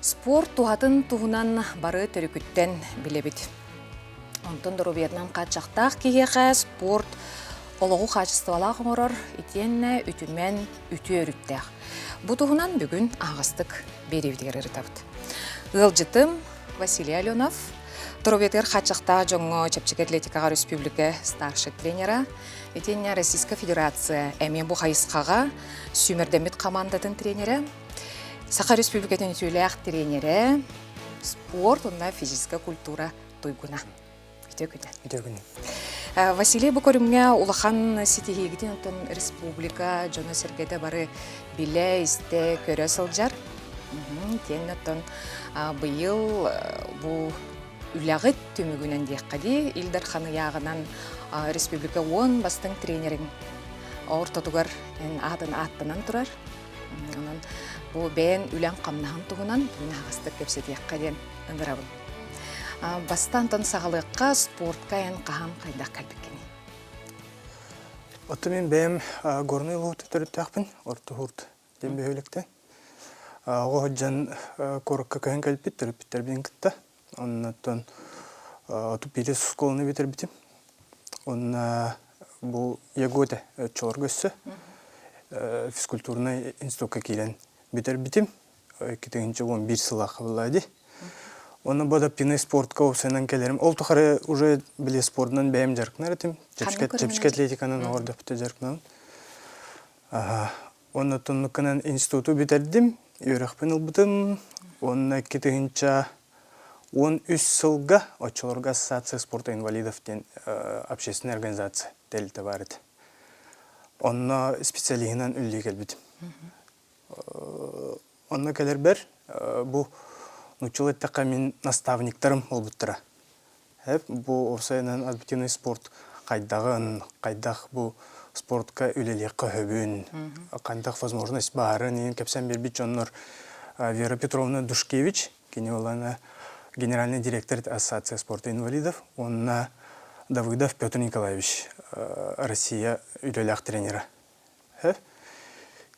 Спорт туһатын туһунан бары төрүкүттэн билэбит. Онтон доруобуйатынан хааччахтаах киһиэхэ спорт олоҕу хаачыстыбалаах оҥорор итиэннэ үтүмэн үтүө өрүттээх. Бу туһунан бүгүн аһаҕастык биэриибитигэр ырытабыт. Ыалдьытым Василий Аленов, доруобуйатыгар хааччахтаах дьоҥҥо чэпчэки атлетикаҕа өрөспүүбүлүкэ старшай тренера, итиэннэ Российская Федерация эмиэ бу хайысхаҕа сүүмэрдэммит хамаандатын тренерэ, Саха Республикатын үтүөлээх тренерэ, спорт уонна физическэй культура туйгуна. Үтүө күнү. Үтүө күнү. Василий бу көрүҥҥэ улахан ситиһиигитин оттон республика дьоно-сэргэтэ бары билэ, истэ, көрө сылдьар. Тиэннэ оттон быйыл бу үлэҕит түмүгүнэн диэххэ дии, Ил Дархан ыйааҕынан республика уон бастыҥ тренерин ортотугар эн аатын ааттанан турар. Онон бу бэйэн үлэҥ-хамнаһын туһунан бүгүн аһаҕастык кэпсэтиэххэ диэн ыҥырабын. Бастаан тон саҕалыахха спортка эн хаһан хайдах кэлбиккиний? Оттон мин бэйэм Горнай улууһуттан төрүттээхпин, Орто Һуурт диэн бөһүөлэктэн. Оҕо сылдьан куоракка көһөн кэлбит төрөппүттэрбин кытта. Оннуттан 31 оскуоланы бүтэрбитим. Онно бу ЯГУ-тэ оччолорго өссө физкультурнай институкка киирэн бүтэрбитим. 2011 сыллаахха буолла дии. Онно бу адаптивнай спортка уопсайынан кэлэрим. Ол тухары уже били спордунан бэйэм дьарыктанар этим. Чэпчэки атлетиканан оҕордохпута дьарыктанабын. Уонна туннукканан институту бүтэрдим, үөрэхпин ылбытым. Уонна 2013 сылга оччолорго Ассоциация спорта инвалидов диэн общественная организация тэрилтэ баар этэ. Онно специалиһынан үлэлии кэлбитим. Онно кэлэрбэр бу нууччалыы эттэххэ мин наставниктарым буолбуттара. Бу уопсайынан адаптивный спорт хайдаҕын, хайдах бу спортка үлэлиэххэ сөбүн, хайдах возможность баарын иһин кэпсээн биэрбит дьоннор Вера Петровна Душкевич, кини буоллаҕына генеральный директор Ассоциация спорта инвалидов уонна Давыдов Петр Николаевич Россия үлэлээх тренера.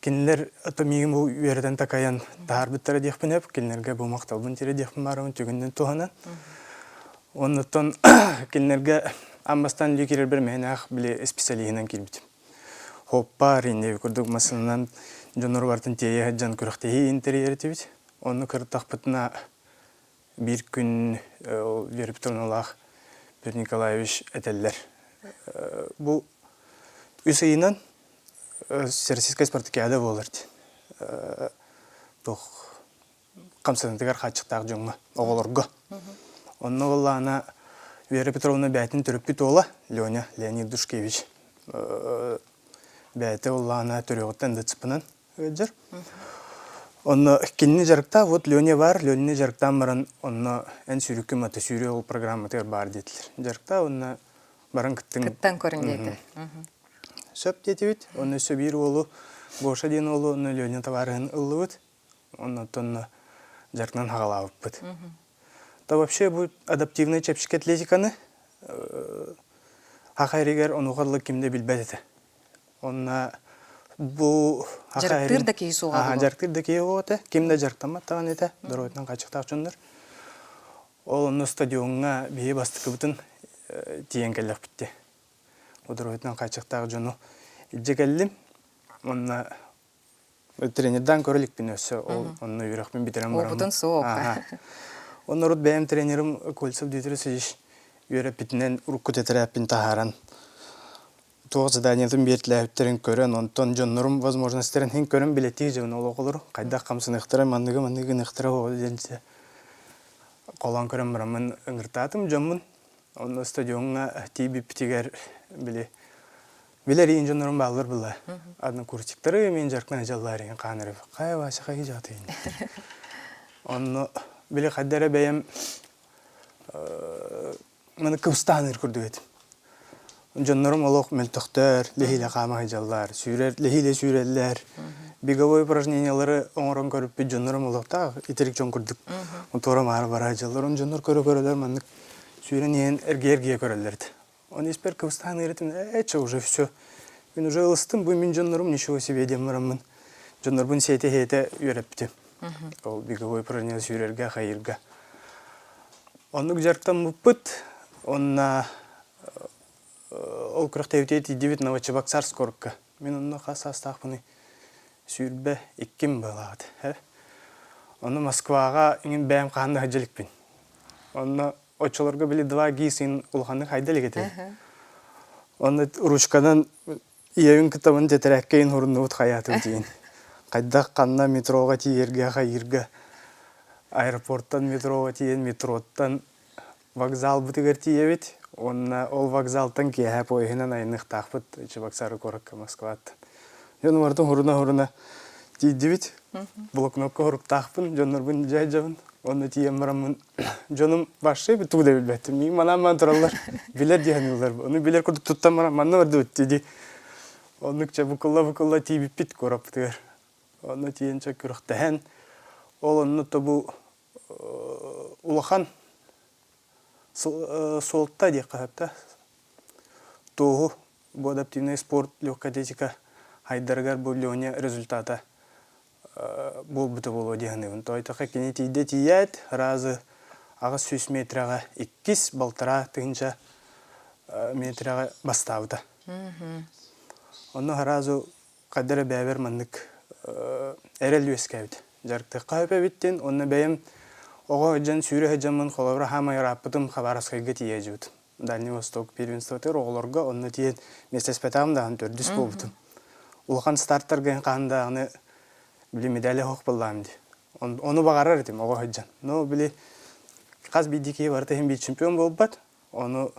Кинилэр ото миигин бу үөрэтэн такайан таһаарбыттара диэхпин сөп. Кинилэргэ бу махталбын тиэрдиэхпин баарабын түгэнинэн туһанан. Оннуттан кинилэргэ аан бастаан үлэ киирэрбэр мээнээх били специалиһынан киирбитим. Хоппа инники курдук массыынанан дьоннору барытын тиэйэ сылдьан күрэхтэһии интэрийэр этибит. Онно кырыттахпытына биир күн Вера Петровналаах Петр Николаевич этэллэр. Бу үс ыйынан Всероссийскай спартакиада буолар диэн. Туох хамсанытыгар хааччахтаах дьоҥҥо, оҕолорго. Онно буоллаҕына Вера Петровна бэйэтин төрөппүт уола Леня Леонид Душкевич бэйэтэ буоллаҕына төрүөҕүттэн ДЦП-нан ыалдьар. Онно кинини дьарыктаа, вот Леня баар, Леняны дьарыктаан баран, онно эн сүүрүккүн мата сүүрүү ол программатыгар баар диэтилэр. Дьарыктаа уонна баран кыттыҥ. Кыттан көрүн диэтэ. Сөп диэтибит. Онно өссө биир уолу, Гоша диэн уолу, онно Леня табаарыһын ыллыбыт. Оннотон дьарыктанан хаҕалаабыппыт. То вообще бу адаптивнай чэпчэки атлетиканы Саха эригэр онуоха ким да билбэт этэ. Онно бу Дьарыктыыр да киһи суоҕа буолуо. Дьарыктыыр да киһи суоҕа этэ. Ким да дьарыктаммат даҕаны этэ. Доруобуйатынан хааччахтаах дьоннор. Ол онно стадиоҥҥа биһи бастакыбытын тиийэн кэллэхпит дии. Доруобуйатынан хааччахтаах дьону илдьэ кэллим. Онно Тренердаан көрө иликпин өссө ол онно үөрэхпин бүтэрэн бараммын. Опытын суох. Онно урут бэйэм тренерим Кольцев Дмитрий Васильевич үөрэппитинэн урукку тэтэрээппин таһааран туох заданиетын биэртилээбиттэрин көрөн, онтон дьоннорум возможностарын иһин көрөн билэтии дьон ол оҕолору хайдах хамсаныахтара, манныгы манныгы гыныахтара оҕо диэн холоон көрөн бараммын ыҥыртаатым дьоммун. Онно стадиоҥҥа тиийбиппитигэр били Билэр иин дьоннорум бааллар была. Однокурсниктары мен жаркына жаллар иин хаанырып. Хай Вася хай жаатыйын. Онно били хайда эрэ бэйэм маны кыбыстааныр курдук этим. Дьоннорум олох мөлтөхтөр, лэһиилэ хаама сылдьаллар, сүүрэр, лэһиилэ сүүрэллэр. Беговой упражнениялары оҥорон көрүппүт дьоннорум олохтоох итирик дьон курдук. Туора маары бара сылдьаллар. Он дьоннор көрө-көрөлөр маннык сүүрэн иһэн эргийэ-эргийэ көрөллөр этэ. Он испэр кыбыстаан ыарытым, ээ, чэ, уже все. Мин уже ылыстым, бу мин дьоннорум ничего себе диэн бараммын. Дьоннорбун сиэтэ-сиэтэ үөрэппитим. Ол беговой упражнение сүүрэргэ, хайыырга. Оннук дьарыктаммыппыт. Онна ол күрэхтэһиибитигэр тиийдибит Новочебоксарск куоракка. Мин онно хас саастаахпыный? 22-им быһыылаах этэ. Ону Москваҕа иҥин бэйэм хаһан да сылдьа иликпин. Онно оччолорго били два ГИС иҥин улаханнык хайда илик этэ. Онно ручканан ийэбин кытта тэтэрээккэ иҥин хуруннубут хайаатым диин. Хайдах ханна метроҕа тиийэргэ хайыырга аэропорттан метроҕа тиийэн метроттан вокзалбытыгар тиийэбит уонна ол вокзалтан киэһэ поеһынан айанныахтаахпыт Чебоксары куоракка Москваттан. Дьон барытын хуруна-хуруна тиийдибит. Блокнокка хоруктаахпын, дьоннорбун илдьэ сылдьабын. Онно тиийэн бараммын дьонум вообще тугу да билбэттим. Миигин манаан тураллар. Билэр дии саныыллар. Ону билэр курдук туттан баран манна бардыбыт дии. Оннук чэ букулла-букулла тиийбиппит куораппытыгар. Онно тиийэн чэ күрэхтэһэн, ол онно тобу улахан суолта диэххэ сөп да. Туоһу бу адаптивный спорт легкая атлетика хайдарыгар бу Леня результата буолбута буолуо дии саныыбын. Тойтохо кини тиийдэ тиийээт, разы 800 метрэҕэ иккис, балтараа тыһыынча метрэҕэ бастаабыта. Онно сразу хайда эрэ бэйэбэр маннык эрэл үөскээбит. Дьарыктыахха сөп эбиттин, уонна бэйэм оҕо сылдьан, сүүрэ сылдьаммын холобура хаамай ырааппытым Хабаровскайга тиийэ сылдьыбытым. Дальний Восток первенствотыгар оҕолорго онно тиийэн миэстэспэтэҕим даҕаны төрдүс буолбутум. Улахан стартарга хаһан даҕаны били медали оһох буоллаҕым дии. Ону баҕарар этим оҕо сылдьан. Но били хас биирдии киһи барыта иһин биир чемпион буолбат. Ону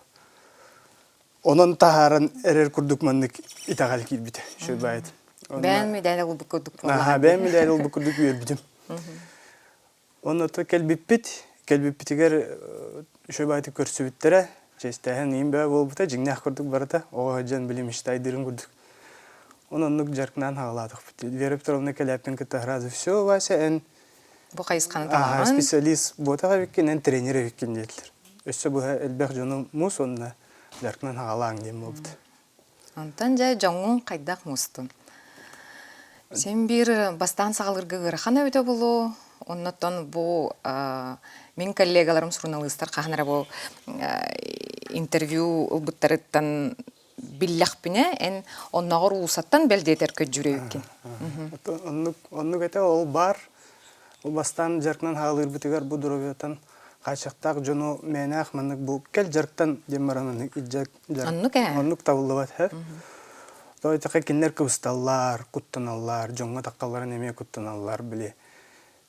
онон таһааран эрэр курдук маннык итэҕэл киирбитэ үчүгэй Бэйэм медаль ылбыт курдук буоллаҕа. Бэйэм медаль ылбыт курдук үөрбүтүм. Онно кэлбиппит, кэлбиппитигэр үчүгэй баайдык көрсүбүттэрэ, чиэстээһин иин бөҕө буолбута, дьиҥнээх курдук барыта, оҕо сылдьан били мечтайдыырын курдук. Онон оннук дьарыктаан хаалаатахпыт. Вера Петровна кэлээппин кытта сразу все, Вася, эн Бу хайысханы талаҕын. Специалист буотах эбиккин, эн тренер эбиккин диэтилэр. Өссө быһа элбэх дьону мус уонна дьарыктанан хаалааҥ диэн буолбут. Онтон дьэ дьоҥҥун хайдах мустун? Син биир бастаан саҕалыырга ыарахан эбитэ буолуо. Оннуттан бу мин коллегаларым суруналыыстар хаһан эрэ бу интервью ылбыттарыттан биллэхпинэ, эн оннооҕор уулуссаттан бэл диэтэр көдьүүрэ Оннук, оннук этэ, ол баар. Ол бастаан дьарыктанан хаалыырбытыгар бу доруобуйаттан хааччахтаах дьону мээнээх маннык бу кэл дьарыктан диэн баран маннык Оннук ээ. Оннук табыллыбат һэ. Тоҕо диэтэххэ кинилэр кыбысталлар, куттаналлар, дьоҥҥо таххалларын эмиэ куттаналлар били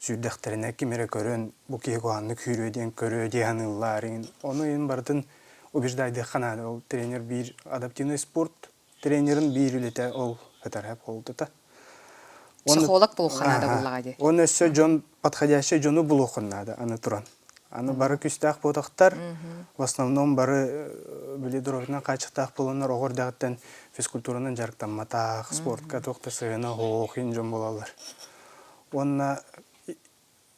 сүүрдэхтэринэ ким эрэ көрөн бу киһи куһаҕаннык сүүрүө диэн көрүө дии саныыллар иҥин. Ону иһин барытын убеждайдыахха наада. Ол тренер биир адаптивный спорт тренерин биир үлэтэ ол ытар буолбута. Психолог буолуохха наада буоллаҕа дии. Уонна өссө дьон подходящий дьону булуоххун наада аны туран. Аны бары күүстээх буотахтар, в основном бары били доруобуйатынан хааччахтаах буоланнар оҕо эрдэҕиттэн физкультуранан дьарыктамматах, спортка туох да сыһыана суох дьон буолаллар. Уонна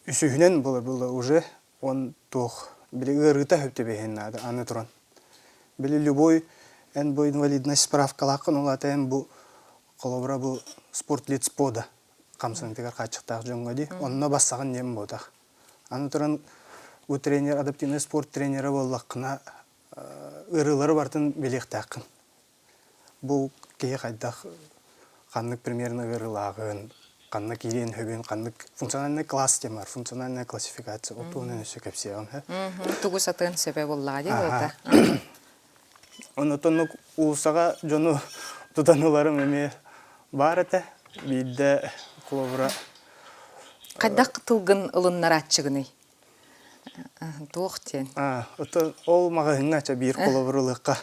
үсүһүнэн була була уже он туох били ыарыыта сөп түбэһиэн наада аны туран. Били любой эн бу инвалидность справкалааххын ол аата эн бу холобура бу спортлицпода хамсанытыгар хааччахтаах дьоҥҥо дии онно бассаҕын диэн буотах. Аны туран бу тренер адаптивный спорт тренера буоллаххына ыарыылары барытын билиэхтээххин. Бу киһи хайдах ханнык примерно ыарыылааҕын, ханна киириэн сөбүн, ханнык функциональный класс диэн баар, функциональная классификация ол туһунан өссө кэпсиэҕим. Тугу сатыан сөбө буоллаҕа дии буолта. Оннук уулуссаҕа дьону тутан ыларым эмиэ баар этэ. Биирдэ холобура Хайдах тылгын ылыннарааччыгыный? Туох диэн? Оттон ол маҕаһыыҥҥа ча биир холобур ылыахха.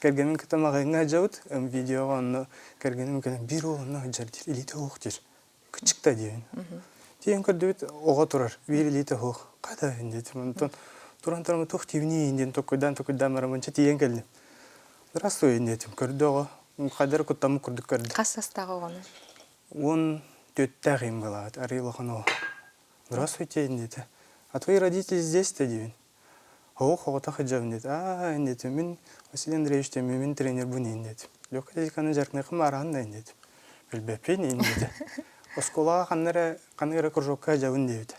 Кэргэним кытта маҕаһыыҥҥа сылдьабыт. Видеоҕа онно кэргэним кэлэн биир уол онно сылдьар диир. Илиитэ суох диир. Кычыкта диэбин. Тиийэн көрдүбүт оҕо турар. Биир илиитэ суох. Хата диэтим. Онтон туран туран туох диибиний диэн токкуйдаан токкуйдаан бараммын чэ тиийэн кэллим. Здравствуй диэтим. Көрдө оҕо. Хайдары куттаммыт курдук көрдө. Хас састаах оҕону? 14-тээх им былаат. Арый улахан оҕо. Здравствуйте, диэтэ. А твои родители здесь-то диибин. Оҕо оҕото сылдьабын диэтэ. Аа, диэтим. Мин Василий Андреевич диэн мин тренербун иһин диэтим. Лёгкая атлетиканы дьарыктаныаххын баараҕын да диэтим. Билбэппин иһин диэтэ. Оскуолаҕа ханна эрэ ханнык эрэ кружокка сылдьабын диэбитэ.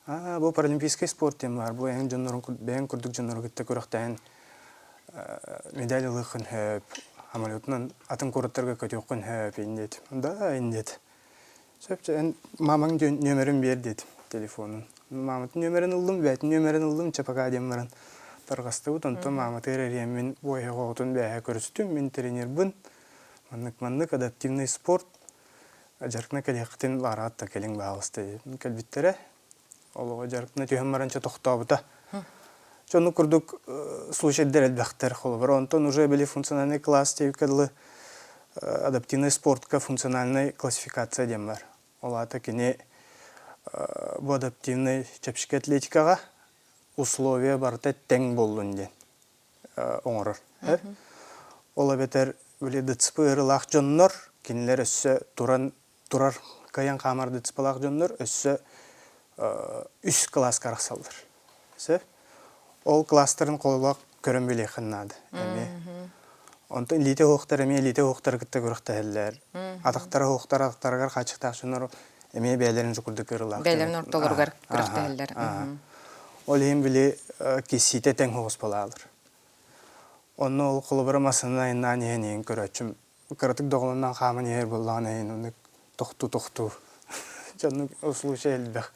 Аа, бу паралимпийскай спорт диэн баар. Бу эҥин дьоннорун бэйэҥ курдук дьоннору кытта күрэхтэһэн медаль ылыаххын сөп, самолетунан атын куораттарга көтүөххүн сөп ин диэтим. Да, ин диэт. Сөп, эн мамаҥ нүөмэрин биэр диэтим телефонун. Мааматын нүөмэрин ыллым, бэйэтин нүөмэрин ыллым, чэ пока диэн баран тарҕастыбыт. Онтон мааматыгар эрийэммин бу эһэ оҕотун бээһэ көрүстүм, мин тренербын. Маннык-маннык адаптивный спорт дьарыкна кэлиэххитин баҕараат да кэлиҥ баһаалыста диэн кэлбиттэрэ. Олоҕо дьарыкна түһэн баран чэ тохтообута. Чэ оннук курдук случайдар элбэхтэр холобура. Онтон уже били функциональный класс диэбиккэ дылы адаптивный спортка функциональный классификация диэн бар. Ол аата кини бу адаптивный чэпчэки атлетикаҕа условия барыта тэҥ буоллун диэн оҥорор. Ол эбэтэр били ДЦП ыарыылаах дьоннор кинилэр өссө туран турар кыайан хаамар ДЦПлаах дьоннор өссө үс кылааска арахсаллар. Сөп? Ол кылаастарын хололоох көрөн билиэххин наада эмиэ. Онтон илиитэ оһуохтар эмиэ илиитэ оһуохтары кытта күрэхтэһэллэр. Атахтара оһуохтар атахтарыгар хааччахтаах дьоннор эмиэ бэйэлэрин курдук ыарыылаах. Бэйэлэрин ортолоругар күрэхтэһэллэр. Ол иһин били киссиитэ тэҥ соҕус буолаалар. Онно ол холобура массыына айаннаан иһэн иһин көрөөччүм кыратык доҕолонон хааман иһэр буоллаҕына иһин оннук тохтуу-тохтуу дьоннук случай элбэх.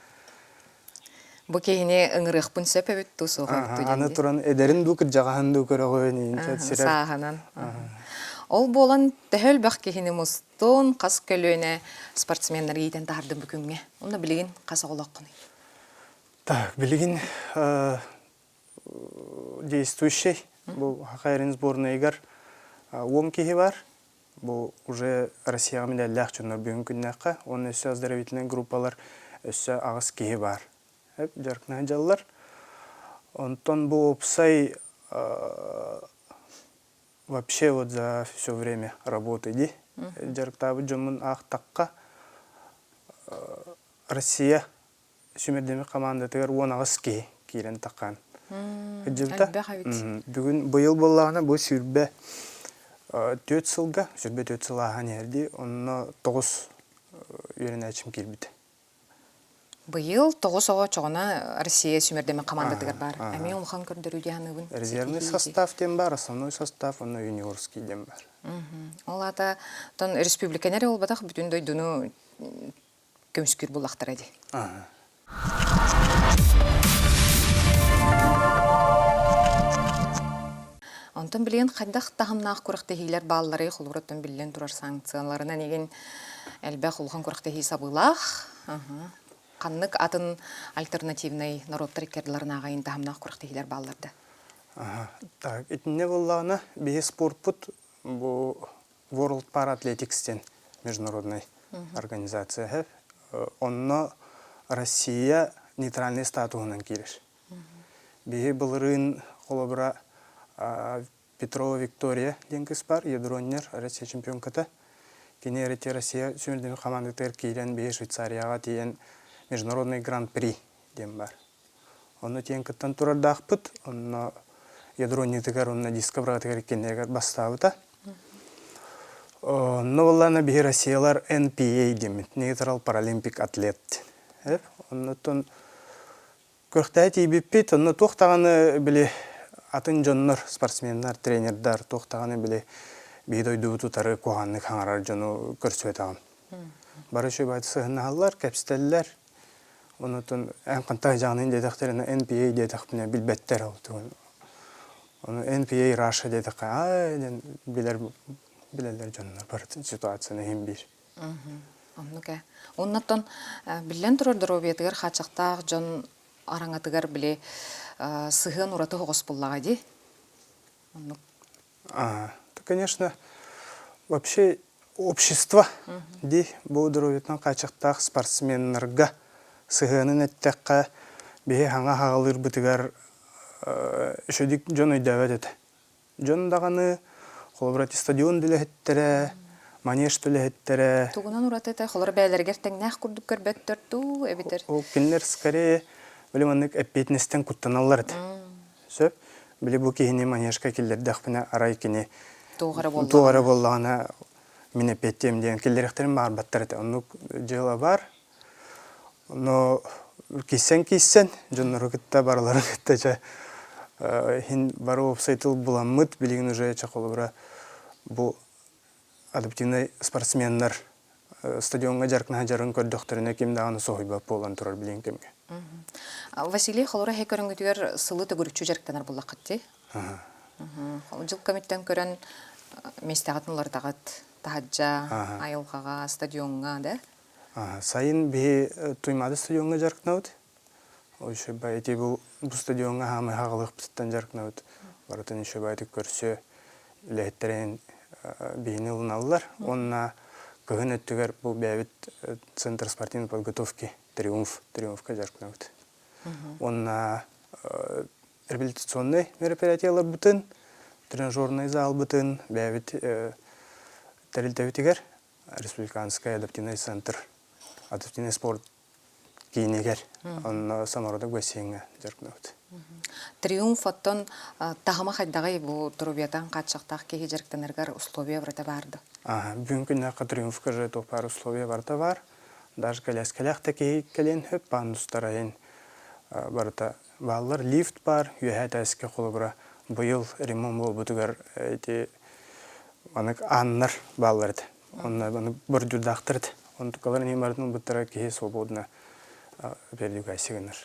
Бу киһини ыҥырыахпын сөп эбит дуу суох эбит дуу Аны туран эдэрин дуу кырдьаҕаһын дуу көрөҕүн иһин сирэр. Сааһынан. Ол буолан төһө элбэх киһини мустун, хас көлүөнэ спортсменнары иитэн таһардын бу күҥҥэ? Онно билигин хас оҕолооххунуй? Так, билигин действующий бу Хахайрин сборнайыгар 10 киһи бар. Бу уже Россияҕа медаллаах дьоннор бүгүн күннээххэ. Уонна өссө оздоровительнай группалар өссө аҕыс киһи бар. Дьарыктана дьаллар. Онтон бу уопсай вообще вот за все время работы ди дьарыктаабыт дьоммун аахтахха Россия сүүмэрдэммит хамаандатыгар 18 киһи киирэн таххан сылдьыбыта. Элбэх эбит. Бүгүн быйыл буоллаҕына бу 24 сылга, 24 сыл ааһан иһэрдии, онно 9 үөрэнээччим киирбитэ. Быйыл 9 оҕо чоҕуна Россия сүүмэрдэммит хамаандатыгар баар. Эмиэ улахан көрдөрүү дии саныыбын. Резервный состав диэн баар, основной состав уонна юниорский диэн баар. Ол аата, тон республиканы эрэ буолбатах, бүтүн дойдуну көмүскүүр буллахтара дии. Онтон билигин хайдах таһымнаах күрэхтэһиилэр баалларый холобуруттан биллэн турар санкцияларынан игин элбэх улахан күрэхтэһии сабыылаах. Ханнык атын альтернативнай норуоттар иккардыларынааҕайын таһымнаах күрэхтэһиилэр бааллар да? Так, итиннэ буоллаҕына биһи спортпут бу World Para-Athletics диэн международный организация Онно Россия нейтральный статуһунан киирэр. Биһи былырыын холобура Петрова Виктория диэн кыыс бар, ядроннер, Россия чемпионката. Кини эрити Россия сүүрдүмү хамаандатыгар киирэн биһи Швейцарияҕа тиийэн международный гран-при диэн бар. Онно тиийэн кыттан турардаахпыт. Онно ядронньытыгар уонна диска быраҕатыгар иккиэннэригэр бастаабыта. Онно буоллаҕына биһи Россиялар NPA диэммит, Neutral Paralympic Athlete. Оннуттан күрэхтэһэ тиийбиппит, онно туох даҕаны били атын дьоннор, спортсменнар, тренердар туох даҕаны били биһи дойдубут утары куһаҕаннык хаҥарар дьону көрсүбэтэҕим. Бары үчүгэй сыһыннаһаллар, кэпсэтэллэр. Онутун эн хантан дьаҕанын диэтэхтэринэ NPA диэтэхпинэ билбэттэр ол тугун. Ону NPA Russia диэтэххэ аа диэн билэр билэллэр дьоннор барытын ситуацияны иһин биир. Оннук ээ. Оннуттан биллэн турар доруобуйатыгар хааччахтаах дьон араҥатыгар били сыһыан ураты оҕус буллаҕа дии. Оннук. А, конечно, вообще общество дии бу доруобуйатынан хааччахтаах спортсменнарга сыһыанын эттэххэ биһи хаҥа хаҕалыырбытыгар үчүгэй дьон өйдөөбөт этэ. Дьон даҕаны холобура стадион үлэһиттэрэ, манеж үлэһиттэрэ. Тугунан ураты этэ? Холобура бэйэлэригэр тэҥнээх курдук көрбөттөр дуу эбэтэр? Ол кинилэр скорее били маннык эппиэтинэстэн куттаналлар этэ. Сөп. Били бу киһини манежка киллэрдэхпинэ арай кини туох эрэ туох эрэ буоллаҕына. мин эппиэттиэм диэн киллэриэхтэрин баҕарбаттар этэ. Оннук дьыала баар. Но киирсэн-киирсэн дьоннору кытта барыларын кытта чэ иһин бары уопсай тыл буламмыт билигин уже чэ холобура бу адаптивнай спортсменнар стадиоҥҥа дьарыктаһа дьарын көрдөхтөрүнэ ким даҕаны соһуйбат буолан турар билигин кэмҥэ. Василий холобура эһэ көрүҥҥүтүгэр сылы төгүрүччү дьарыктанар буллаххыт дии. Дьыл кэмиттэн көрөн миэстэҕитин уларытаҕыт таһырдьа, айылҕаҕа, стадиоҥҥа да? Сайын биһи Туймаада стадиоҥҥа дьарыктанабыт. Ити бу стадиоҥҥа хаамай хаҕылыахпытыттан дьарыктанабыт. Барытын үчүгэйдик көрсө үлэһиттэрин биһини ылыналлар. Уонна кыһын өттүгэр бу бэйэбит Центр спортивной подготовки Триумф, Триумфка дьарыктанабыт. Уонна реабилитационнай мероприятиеларбытын, тренажернай залбытын бэйэбит тэрилтэбитигэр Республиканскай адаптивный центр адаптивный спорт киинигэр онно самородок бассейҥа дьарыктанабыт. Триумф оттон таһыма хайдаҕый бу доруобуйатан хааччахтаах киһи дьарыктанарыгар условия барыта баар да? Бүгүн күннээххэ Триумфка же туох баар условия барыта баар. Даже кэлээскэлээх да киһи кэлиэн сөп, пандустар айын барыта бааллар. Лифт баар, үөһээ этээскэ холобура быйыл ремонт буолбутугар ити манык ааннар бааллар этэ. Онно аны бордюрдаахтар этэ. Онтукаларын иһин барытын ылбыттара киһи свободно передвигайся гынар.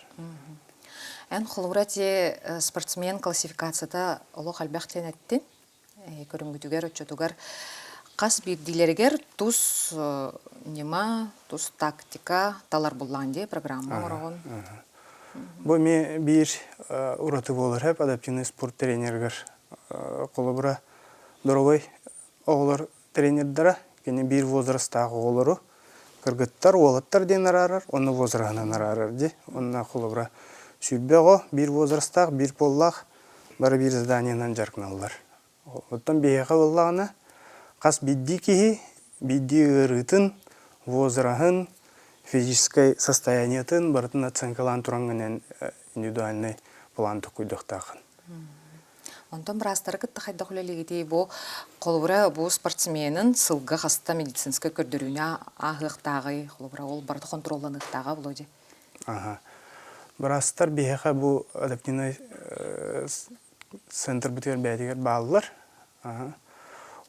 Эн холобура ти спортсмен классификацията олох элбэх диэн эттин. Көрүҥгүтүгэр, оччотугар хас биирдиилэригэр тус ньыма, тус тактика талар буллаан дии программа оҥороҕун. Бу эмиэ биир ураты буолар хэп адаптивный спорт тренеригэр холобура доровой оҕолор тренердара кини биир возрастаах оҕолору кыргыттар, уолаттар диэн араарар, онно возраһынан араарар дии. Онно холобура 20 оҕо биир возрастаах, биир поллаах бары биир заданиенан дьарыктаналлар. Оттон биһиэхэ буоллаҕына хас биирдии киһи биирдии ыарыытын, возраһын, физическэй состояниетын барытын оценкалаан тураҥҥынан индивидуальный план толкуйдуохтааххын. Онтон быраастары кытта хайдах үлэлиигитий? Бу холобура бу спортсменын сылга хаста медицинскэй көрдөрүүнү ааһыахтааҕый? Холобура ол барыта хонтуруолланыахтааҕа Володя? Аха. Быраастар биһиэхэ бу адаптивнай центрбытыгар бэйэтигэр бааллар.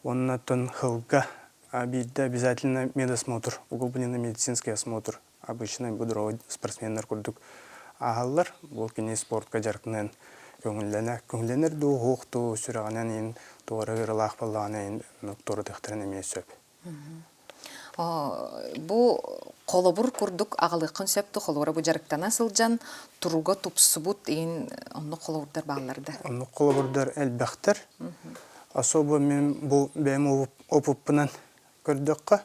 Уонна оттон сылга биирдэ обязательно медосмотр, углубленный медицинский осмотр обычный будровой спортсменнар курдук ааһаллар. Бу кини спортка дьарыктанан көҥүллэнэ көҥүллэнэр дуу, суох дуу, сүрэҕинэн иһин туора ыарыылаах буоллаҕына иһин туоратыахтарын эмиэ сөп. Бу холобур курдук аҕалыаххын сөп дуу, холобура бу дьарыктана сылдьан туруга тупсубут иһин оннук холобурдар бааллар да? Оннук холобурдар элбэхтэр. Особо мин бу бэйэм опыппынан көрдөххө,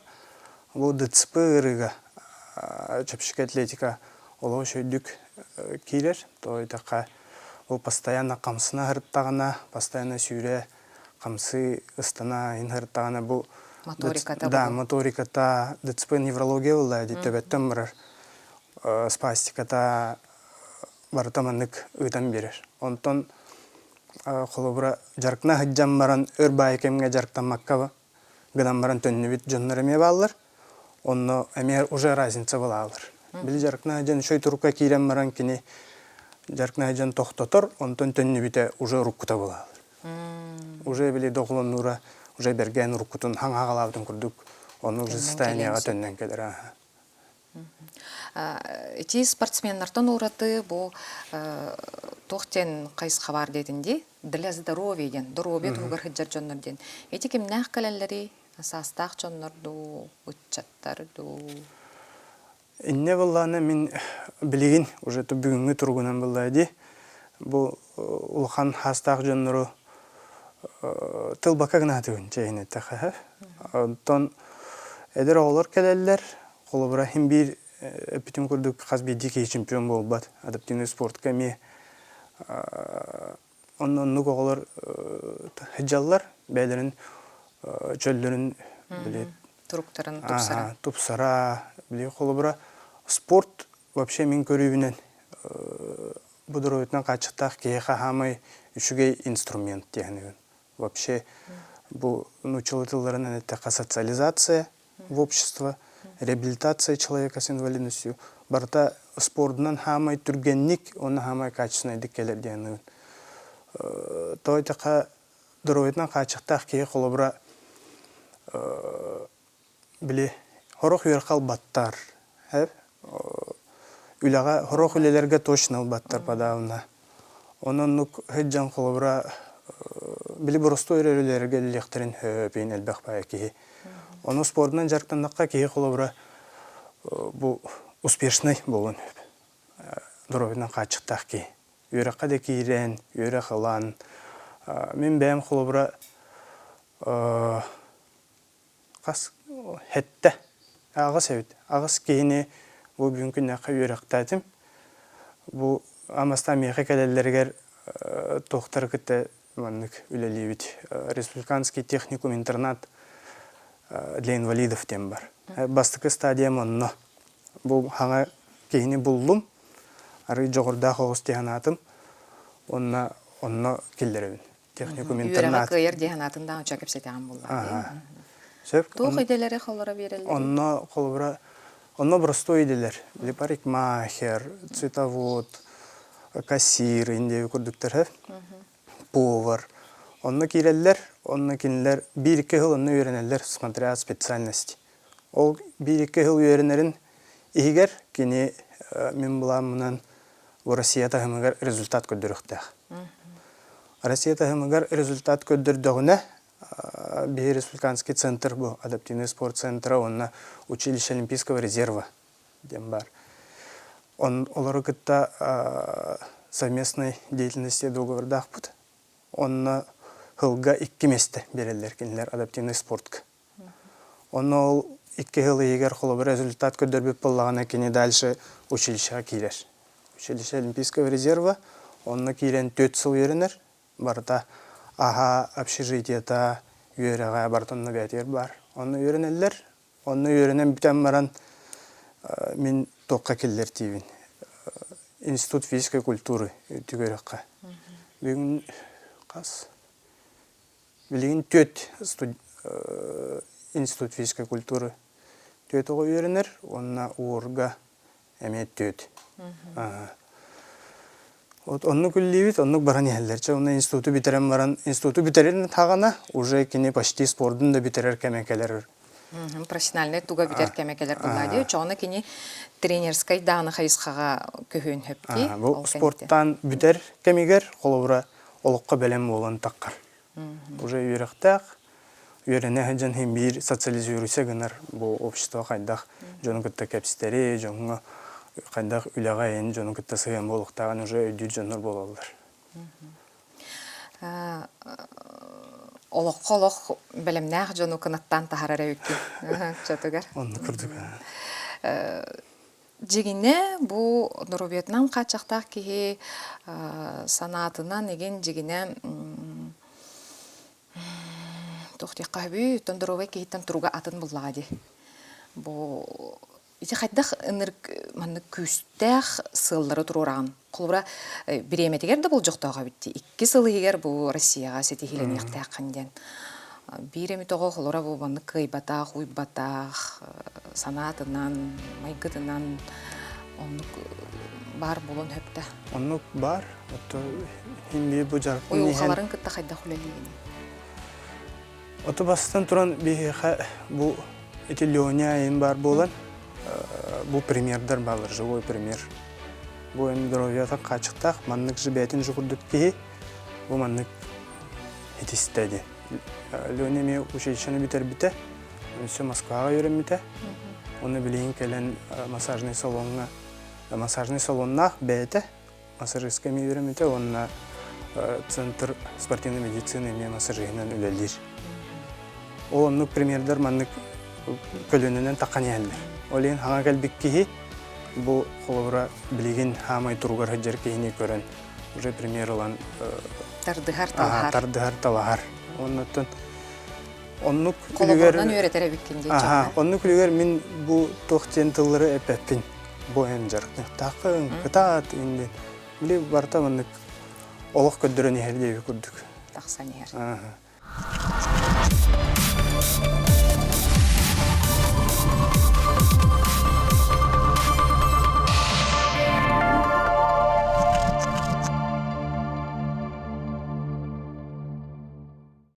бу ДЦП ыарыыга чэпчэки атлетика олох үчүгэйдик киирэр. То этэххэ ол постоянно хамсана сырыттаҕына, постоянно сүүрэ, хамсыы, ыстана иһин сырыттаҕына бу Моториката да, моториката ДЦП неврология буолла дии төбөттөн барар спастиката барыта маннык ыытан биэрэр. Онтон холобура дьарыктана сылдьан баран өр баайы кэмҥэ дьарыктаммакка гынан баран төннүбүт дьоннор эмиэ бааллар. Онно эмиэ уже разница былаалар. Били дьарыктана дьон үчүгэй турукка киирэн баран кини дьарыктана дьон тохтотор, онтон төннүбүтэ уже уруккута былаалар. Уже били доҕолоннуура уже бэргээн уруккутун хаҥаҕалаабытын курдук ону уже состояниеҕа төннөн кэлэр. Ити спортсменнартан ураты бу туох диэн хайысха баар диэтин дии для здоровья диэн доруобуйа туһугар сылдьар дьоннор диэн ити кимнээх кэлэллэрий саастаах дьоннор дуу ыччаттар дуу Инньэ буоллаҕына мин билигин уже бүгүҥҥү туругунан буолла дии бу улахан хаастаах дьоннору тылбакка гынаатыбын чэйин эттэххэ Онтон эдэр оҕолор кэлэллэр холобура иһин биир эппитим курдук хас биирдии киһи чемпион буолбат адаптивный спортка эмиэ онно оннук оҕолор сылдьаллар бэйэлэрин чөллөрүн били туруктарын тупсара тупсара били холобура спорт вообще мин көрүүбүнэн бу доруобуйатынан хааччахтаах киһиэхэ хаамай үчүгэй инструмент диэхинигин вообще. Бу нууччалыы тылларынан эттэххэ социализация в общество, реабилитация человека с инвалидностью барыта спордунан хаамай түргэнник уонна хаамай качественнайдык кэлэр диэн Тоҕо диэтэххэ доруобуйатынан хааччахтаах киһи холобура били сорох үөрэххэ ылбаттар үлэҕэ сорох үлэлэргэ точно ылбаттар подавно онон оннук сылдьан холобура били боростуой эрэ үлэлэргэ үлэлиэхтэрин сөп элбэх баайа киһи ону спордунан дьарыктаннахха киһи холобура бу успешный буолуон сөп доруобуйатынан хааччахтаах киһи үөрэххэ да киирэн үөрэх ылан мин бэйэм холобура хас сэттэ аҕыс эбит аҕыс киһини бу бүгүн күннээххэ үөрэхтээтим бу амастаан миэхэ кэлэллэригэр туохтары кытта маннык үлэлиибит республиканский техникум интернат для инвалидов диэн бар бастакы стадиям онно бу хаҥа киһини буллум арый дьоҕурдаах оҕус дии санаатым уонна онно киллэрэбин техникум интернат Үөрэҕи кыайар дии санаатын даҕаны ча кэпсэтэҕин буллаҕа. Сөп. Туох идэлэри холоро биэрэллэр? Онно холобура онно простой идэлэр. Или парикмахер, цветовод, кассир индия курдуктар повар. Онно киирэллэр, онно кинилэр биир-икки сыл онно үөрэнэллэр, смотря специальность. Ол биир-икки сыл үөрэнэрин иһигэр кини мин былааммынан Россия таһымыгар результат көрдөрүөхтээх. Россия таһымыгар результат көрдөрдөҕүнэ, биһи республиканский центр бу адаптивный спорт центра уонна училище олимпийского резерва диэн баар. Он олору кытта совместной деятельности договордаахпыт. Онно сылга икки миэстэ биэрэллэр кинилэр адаптивный спортка. Онно ол икки сыл иһигэр холобур результат көрдөрбүт буоллаҕына кини дальше училищеҕа киирэр. Училище Олимпийского резерва, онно киирэн 4 сыл үөрэнэр, барыта аһа, общежитиета, үөрэҕэ барыта онно бэйэтигэр баар. Онно үөрэнэллэр, онно үөрэнэн бүтэн баран мин туохха киллэртиибин Институт физической культуры түгөрөххө. Бүгүн хас Билигин түөрт институт физической культуры түөрт оҕо үөрэнэр уонна УОРга эмиэ түөрт. Вот оннук үллиибит, оннук баран иһэллэр. Чэ, онно институту бүтэрэн баран, институту бүтэрин хаҕана уже кини почти спордун да бүтэрэр кэмэ кэлэр. Профессиональнай туга бүтэр кэмэ кэлэр буоллаа дии. Чоҕуна кини тренерскай дааны хайысхаҕа көһүөн сөп дии. Бу спорттан бүтэр кэмигэр холобура олоххо бэлэм буолан таххар. Уже үөрэхтээх, үөрэнэ сылдьан иһин биир социализируйся гынар бу общество хайдах дьону кытта кэпсэтэри, дьоҥҥо хайдах үлэҕэ эн дьону кытта сыһыан буолуохтааҕын уже өйдүүр дьоннор буолаллар. Олоххо олох бэлэмнээх дьону кынаттаан таһарар эбиккин чатыгар. Оннук курдук. Дьигинэ бу доруобуйатынан хааччахтаах киһи санаатынан игин дьигинэ туох диэххэ сөбүй, оттон доруобай киһиттэн туруга атын буллаҕа дии. Бу ити хайдах ынырык маннык күүстээх сыаллары туруораҕын? Холобура, бириэмэтигэр да болдьохтоох эбит дии. Икки сыл иһигэр бу Россияҕа ситиһиилэниэхтээххин диэн. Биир эмит оҕо холобура бу маннык кыайбатах, уйбатах, санаатынан, майгытынан оннук баар буолуон сөп да. Оннук баар. Отто иһин биир бу дьарыктан иһэн Уйулҕаларын кытта хайдах үлэлиигиний? Оту бастан туран биһиэхэ бу ити Леня айын баар буолан бу примердар бааллар, живой пример. Бу эн здоровьята хааччахтаах, маннык же бэйэтин же курдук киһи бу маннык итистэ диэн. Леня эмиэ училищены бүтэрбитэ, өссө Москваҕа үөрэммитэ. Уонна билигин кэлэн массажный салоҥҥа массажный салоннаах бэйэтэ массажистка эмиэ үөрэммитэ уонна Центр спортивной медицины эмиэ массажиһынан үлэлиир. Ол оннук примердэр маннык көлүөнэнэн таххан иһэллэр. Ол иһин хаҥа кэлбит киһи бу холобура билигин хаамай туругар сылдьар киһини көрөн уже пример ылан тардыһар талаһар тардыһар талаһар оннуттан оннук холобурунан үөрэтэр эбиккин дии оннук үлүгэр мин бу туох диэн тыллары эппэппин бу эн дьарыктааххын кытаат иннин били барыта маннык олох көрдөрөн иһэр диэби курдук тахсан иһэр.